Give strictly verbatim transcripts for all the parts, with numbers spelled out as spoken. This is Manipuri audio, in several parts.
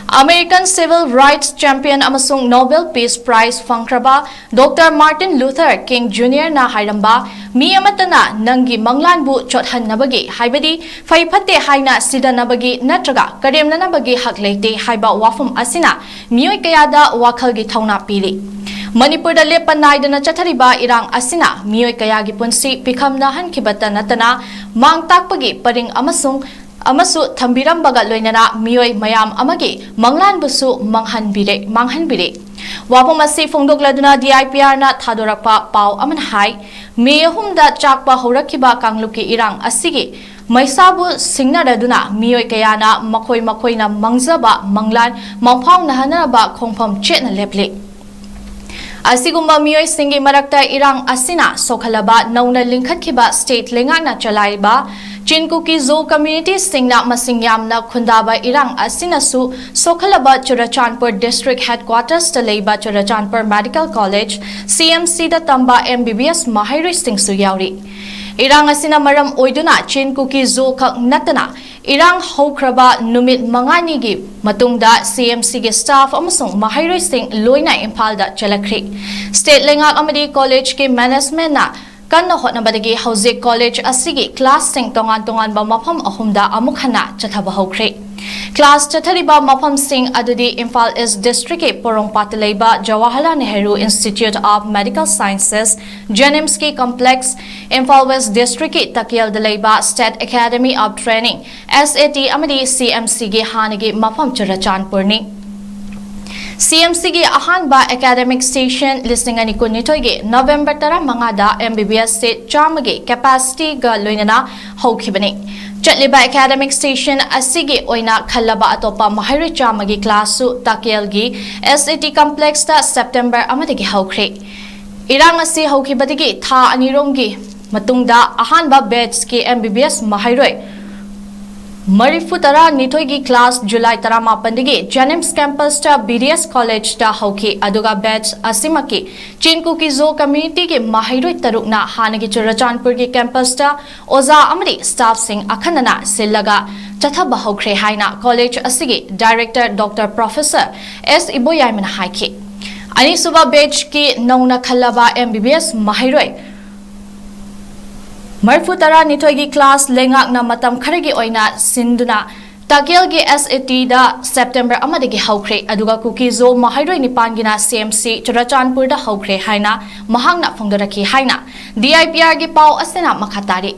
American civil rights champion ꯑꯃꯁꯨꯡ Nobel Peace Prize ꯐꯪꯈ꯭ꯔꯕ Doctor Martin Luther King Junior ꯅ ꯍꯥꯏꯔꯝꯕ, "ꯃꯤ ꯑꯃꯠꯇꯅ ꯅꯪꯒꯤ ꯃꯪꯂꯥꯟꯕꯨ ꯆꯣꯠꯍꯟꯅꯕꯒꯤ, ꯍꯥꯏꯕꯗꯤ ꯐꯩ ꯐꯠꯇꯦ ꯍꯥꯏꯅ ꯁꯤꯗꯅꯕꯒꯤ ꯅꯠꯇ꯭ꯔꯒ ꯀꯔꯦꯝꯅꯅꯕꯒꯤ ꯍꯛ ꯂꯩꯇꯦ" ꯍꯥꯏꯕ ꯋꯥꯐꯝ ꯑꯁꯤꯅ ꯃꯤꯑꯣꯏ ꯀꯌꯥꯗ ꯋꯥꯈꯜꯒꯤ ꯊꯧꯅꯥ ꯄꯤꯔꯤ꯫ ꯃꯅꯤꯄꯨꯔꯗ ꯂꯦꯞꯄ ꯅꯥꯏꯗꯅ ꯆꯠꯊꯔꯤꯕ ꯏꯔꯥꯡ ꯑꯁꯤꯅ ꯃꯤꯑꯣꯏ ꯀꯌꯥꯒꯤ ꯄꯨꯟꯁꯤ ꯄꯤꯈꯝꯅꯍꯟꯈꯤꯕꯇ ꯅꯠꯇꯅ, ꯃꯥꯡ ꯇꯥꯛꯄꯒꯤ ꯄꯔꯤꯡ ꯑꯃꯁꯨꯡ ꯑꯃꯁꯨ ꯊꯝꯕꯤꯔꯝꯕꯒ ꯂꯣꯏꯅꯅ ꯃꯤꯑꯣꯏ ꯃꯌꯥꯝ ꯑꯃꯒꯤ ꯃꯪꯂꯥꯟꯕꯨꯁꯨ ꯃꯥꯡꯍꯟꯕꯤꯔꯦ, ꯃꯥꯡꯍꯟꯕꯤꯔꯦ꯫ ꯋꯥꯐꯝ ꯑꯁꯤ ꯐꯣꯡꯗꯣꯛꯂꯗꯨꯅ D I P R ꯅ ꯊꯥꯗꯣꯔꯛꯄ ꯄꯥꯎ ꯑꯃꯅ ꯍꯥꯏ, ꯃꯦ ꯑꯍꯨꯝꯗ ꯆꯥꯛꯄ ꯍꯧꯔꯛꯈꯤꯕ ꯀꯥꯡꯂꯨꯞꯀꯤ ꯏꯔꯥꯡ ꯑꯁꯤꯒꯤ ꯃꯩꯁꯥꯕꯨ ꯁꯤꯡꯅꯔꯗꯨꯅ ꯃꯤꯑꯣꯏ ꯀꯌꯥꯅ ꯃꯈꯣꯏ ꯃꯈꯣꯏꯅ ꯃꯥꯡꯖꯕ ꯃꯪꯂꯥꯟ ꯃꯪꯐꯥꯎꯅꯍꯟꯅꯕ ꯈꯣꯡꯐꯝ ꯆꯦꯠꯅ ꯂꯦꯞꯂꯤ꯫ ꯑꯁꯤꯒꯨꯝꯕ ꯃꯤꯑꯣꯏꯁꯤꯡꯒꯤ ꯃꯔꯛꯇ ꯏꯔꯥꯡ ꯑꯁꯤꯅ ꯁꯣꯛꯍꯜꯂꯕ ꯅꯧꯅ ꯂꯤꯡꯈꯠꯈꯤꯕ state ꯂꯩꯉꯥꯛꯅ ꯆꯂꯥꯏꯔꯤꯕ ꯆꯤꯟ ꯀꯨꯀꯤ ꯖꯣ community ꯁꯤꯡꯅ ꯃꯁꯤꯡ ꯌꯥꯝꯅ ꯈꯨꯟꯗꯥꯕ ꯏꯔꯥꯡ ꯑꯁꯤꯅꯁꯨ ꯁꯣꯛꯍꯜꯂꯕ ꯆꯨꯔꯆꯥꯟꯄꯨꯔ district headquarters ꯇ ꯂꯩꯕ Churachandpur Medical College, C M C ꯗ ꯇꯝꯕ M B B S ꯃꯍꯩꯔꯣꯏꯁꯤꯡꯁꯨ ꯌꯥꯎꯔꯤ꯫ ꯏꯔꯥꯡ ꯑꯁꯤꯅ ꯃꯔꯝ ꯑꯣꯏꯗꯨꯅ ꯆꯤꯟ ꯀꯨꯀꯤ ꯖꯣ ꯈꯛ ꯅꯠꯇꯅ ꯏꯔꯥꯡ ꯍꯧꯈ꯭ꯔꯕ ꯅꯨꯃꯤꯠ ꯃꯉꯥꯅꯤꯒꯤ ꯃꯇꯨꯡꯗ C M C ꯒꯤ staff ꯑꯃꯁꯨꯡ ꯃꯍꯩꯔꯣꯏꯁꯤꯡ ꯂꯣꯏꯅ ꯏꯝꯐꯥꯜꯗ ꯆꯦꯜꯂꯛꯈ꯭ꯔꯦ꯫ State ꯂꯩꯉꯥꯛ ꯑꯃꯗꯤ college ꯀꯤ management ꯅ ꯀꯟꯅ ꯍꯣꯠꯅꯕꯗꯒꯤ ꯍꯧꯖꯤꯛ college ꯑꯁꯤꯒꯤ class ꯁꯤꯡ ꯇꯣꯉꯥꯟ ꯇꯣꯉꯥꯟꯕ ꯃꯐꯝ ꯑꯍꯨꯝꯗ ꯑꯃꯨꯛ ꯍꯟꯅ ꯆꯠꯊꯕ ꯍꯧꯈ꯭ꯔꯦ꯫ Class ꯆꯠꯊꯔꯤꯕ ꯃꯐꯝꯁꯤꯡ ꯑꯗꯨꯗꯤ ꯏꯝꯐꯥꯜ East district ꯀꯤ ꯄꯣꯔꯣꯝꯄꯥꯠꯇ ꯂꯩꯕ Jawaharlal Nehru Institute of Medical Sciences, JNIMS ꯀꯤ complex, ꯏꯝꯐꯥꯜ West district ꯀꯤ ꯇꯀꯦꯜꯗ ꯂꯩꯕ State Academy of Training, S A T, ꯑꯃꯗꯤ C M C ꯒꯤ ꯍꯥꯟꯅꯒꯤ ꯃꯐꯝ ꯆꯨꯔꯆꯥꯟꯄꯨꯔꯅꯤ꯫ C M C ꯒꯤ ꯑꯍꯥꯟꯕ academic session ꯂꯤꯁꯤꯡ ꯑꯅꯤ ꯀꯨꯟꯅꯤꯊꯣꯏꯒꯤ November ꯇꯔꯥꯃꯉꯥꯗ M B B S seat ꯆꯥꯝꯃꯒꯤ capacity ꯒ ꯂꯣꯏꯅꯅ ꯍꯧꯈꯤꯕꯅꯤ꯫ ꯆꯠꯂꯤꯕ academic session ꯑꯁꯤꯒꯤ ꯑꯣꯏꯅ ꯈꯜꯂꯕ ꯑꯇꯣꯞꯄ ꯃꯍꯩꯔꯣꯏ ꯆꯥꯝꯃꯒꯤ class ꯁꯨ ꯇꯀꯦꯜꯒꯤ S A T complex ꯇ September ꯑꯃꯗꯒꯤ ꯍꯧꯈ꯭ꯔꯦ꯫ ꯏꯔꯥꯡ ꯑꯁꯤ ꯍꯧꯈꯤꯕꯗꯒꯤ ꯊꯥ ꯑꯅꯤꯔꯣꯝꯒꯤ ꯃꯇꯨꯡꯗ ꯑꯍꯥꯟꯕ batch ꯀꯤ M B B S ꯃꯍꯩꯔꯣꯏ ꯃꯔꯤꯐꯨ ꯇꯔꯥꯅꯤꯊꯣꯏꯒꯤ class July ꯇꯔꯥꯃꯥꯄꯟꯗꯒꯤ JNIMS campusꯇ BDS Collegeꯇ ꯍꯧꯈꯤ, ꯑꯗꯨꯒ batch ꯑꯁꯤꯃꯛꯀꯤ ꯆꯤꯟ ꯀꯨꯀꯤꯖꯣ communityꯒꯤ ꯃꯍꯩꯔꯣꯏ ꯇꯔꯨꯛꯅ ꯍꯥꯟꯅꯒꯤ ꯆꯨꯔꯆꯥꯟꯄꯨꯔꯒꯤ campusꯇ ꯑꯣꯖꯥ ꯑꯃꯗꯤ staffꯁꯤꯡ ꯑꯈꯟꯅꯅ ꯁꯤꯜꯂꯒ ꯆꯠꯊꯕ ꯍꯧꯈ꯭ꯔꯦ ꯍꯥꯏꯅ college ꯑꯁꯤꯒꯤ director Doctor Professor S ꯏꯕꯣꯌꯥꯏꯃꯅ ꯍꯥꯏꯈꯤ꯫ ꯑꯅꯤꯁꯨꯕ batchꯀꯤ ꯅꯧꯅ ꯈꯜꯂꯕ MBBS ꯃꯍꯩꯔꯣꯏ ꯃꯔꯤꯐꯨ ꯇꯔꯥꯅꯤꯊꯣꯏꯒꯤ class ꯂꯩꯉꯥꯛꯅ ꯃꯇꯝ ꯈꯔꯒꯤ ꯑꯣꯏꯅ ꯁꯤꯟꯗꯨꯅ ꯇꯥꯀꯦꯜꯒꯤ SATꯗ September ꯑꯃꯗꯒꯤ ꯍꯧꯈ꯭ꯔꯦ, ꯑꯗꯨꯒ ꯀꯨꯀꯤꯖꯣ ꯃꯍꯩꯔꯣꯏ ꯅꯤꯄꯥꯟꯒꯤꯅ CMC ꯆꯨꯔꯆꯥꯟꯄꯨꯔꯗ ꯍꯧꯈ꯭ꯔꯦ ꯍꯥꯏꯅ ꯃꯍꯥꯛꯅ ꯐꯣꯡꯗꯣꯔꯛꯈꯤ ꯍꯥꯏꯅ DIPRꯒꯤ ꯄꯥꯎ ꯑꯁꯤꯅ ꯃꯈꯥ ꯇꯥꯔꯤ꯫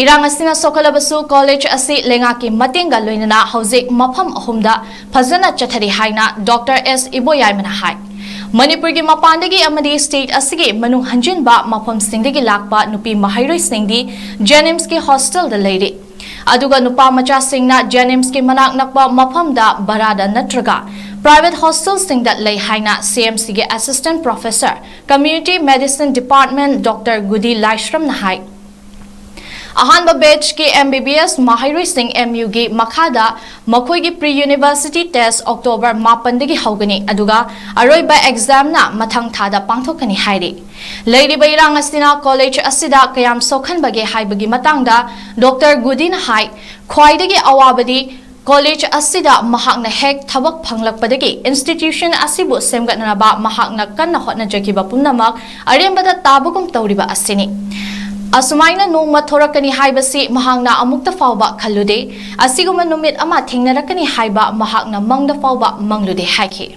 ꯏꯔꯥꯡ ꯑꯁꯤꯅ ꯁꯣꯛꯍꯜꯂꯕꯁꯨ college ꯑꯁꯤ ꯂꯩꯉꯥꯛꯀꯤ ꯃꯇꯦꯡꯒ ꯂꯣꯏꯅꯅ ꯍꯧꯖꯤꯛ ꯃꯐꯝ ꯑꯍꯨꯝꯗ ꯐꯖꯅ ꯆꯠꯊꯔꯤ ꯍꯥꯏꯅ Doctor S ꯏꯕꯣꯌꯥꯏꯃꯅ ꯍꯥꯏ꯫ ꯃꯅꯤꯄꯨꯔꯒꯤ ꯃꯄꯥꯟꯗꯒꯤ ꯑꯃꯗꯤ state ꯑꯁꯤꯒꯤ ꯃꯅꯨꯡ ꯍꯟꯖꯤꯟꯕ ꯃꯐꯝꯁꯤꯡꯗꯒꯤ ꯂꯥꯛꯄ ꯅꯨꯄꯤ ꯃꯍꯩꯔꯣꯏꯁꯤꯡꯗꯤ JNIMSꯀꯤ hostelꯗ ꯂꯩꯔꯤ꯫ ꯑꯗꯨꯒ ꯅꯨꯄꯥ ꯃꯆꯥꯁꯤꯡꯅ JNIMSꯀꯤ ꯃꯅꯥꯛ ꯅꯛꯄ ꯃꯐꯝꯗ ꯚꯔꯥꯗ ꯅꯠꯇ꯭ꯔꯒ private hostelꯁꯤꯡꯗ ꯂꯩ ꯍꯥꯏꯅ CMCꯒꯤ assistant professor, community medicine department, Doctor ꯒꯨꯗꯤ ꯂꯥꯏꯁ꯭ꯔꯝꯅ ꯍꯥꯏ꯫ ꯑꯍꯥꯟꯕ batchꯀꯤ MBBS ꯃꯍꯩꯔꯣꯏꯁꯤꯡ MUꯒꯤ ꯃꯈꯥꯗ ꯃꯈꯣꯏꯒꯤ pre-university test October ꯃꯥꯄꯟꯗꯒꯤ ꯍꯧꯒꯅꯤ, ꯑꯗꯨꯒ ꯑꯔꯣꯏꯕ examꯅ ꯃꯊꯪ ꯊꯥꯗ ꯄꯥꯡꯊꯣꯛꯀꯅꯤ ꯍꯥꯏꯔꯤ꯫ ꯂꯩꯔꯤꯕ ꯏꯔꯥꯡ ꯑꯁꯤꯅ college ꯑꯁꯤꯗ ꯀꯌꯥꯝ ꯁꯣꯛꯍꯟꯕꯒꯦ ꯍꯥꯏꯕꯒꯤ ꯃꯇꯥꯡꯗ Doctor ꯒꯨꯗꯤꯅ ꯍꯥꯏ, ꯈ꯭ꯋꯥꯏꯗꯒꯤ ꯑꯋꯥꯕꯗꯤ college ꯑꯁꯤꯗ ꯃꯍꯥꯛꯅ ꯍꯦꯛ ꯊꯕꯛ ꯐꯪꯂꯛꯄꯗꯒꯤ institution ꯑꯁꯤꯕꯨ ꯁꯦꯝꯒꯠꯅꯅꯕ ꯃꯍꯥꯛꯅ ꯀꯟꯅ ꯍꯣꯠꯅꯖꯈꯤꯕ ꯄꯨꯝꯅꯃꯛ ꯑꯔꯦꯝꯕꯗ ꯇꯥꯕꯒꯨꯝ ꯇꯧꯔꯤꯕ ꯑꯁꯤꯅꯤ꯫ ꯑꯁꯨꯃꯥꯏꯅ ꯅꯣꯡꯃ ꯊꯣꯔꯛꯀꯅꯤ ꯍꯥꯏꯕꯁꯤ ꯃꯍꯥꯛꯅ ꯑꯃꯨꯛꯇ ꯐꯥꯎꯕ ꯈꯜꯂꯨꯗꯦ꯫ ꯑꯁꯤꯒꯨꯝꯕ ꯅꯨꯃꯤꯠ ꯑꯃ ꯊꯦꯡꯅꯔꯛꯀꯅꯤ ꯍꯥꯏꯕ ꯃꯍꯥꯛꯅ ꯃꯪꯗ ꯐꯥꯎꯕ ꯃꯪꯂꯨꯗꯦ ꯍꯥꯏꯈꯤ꯫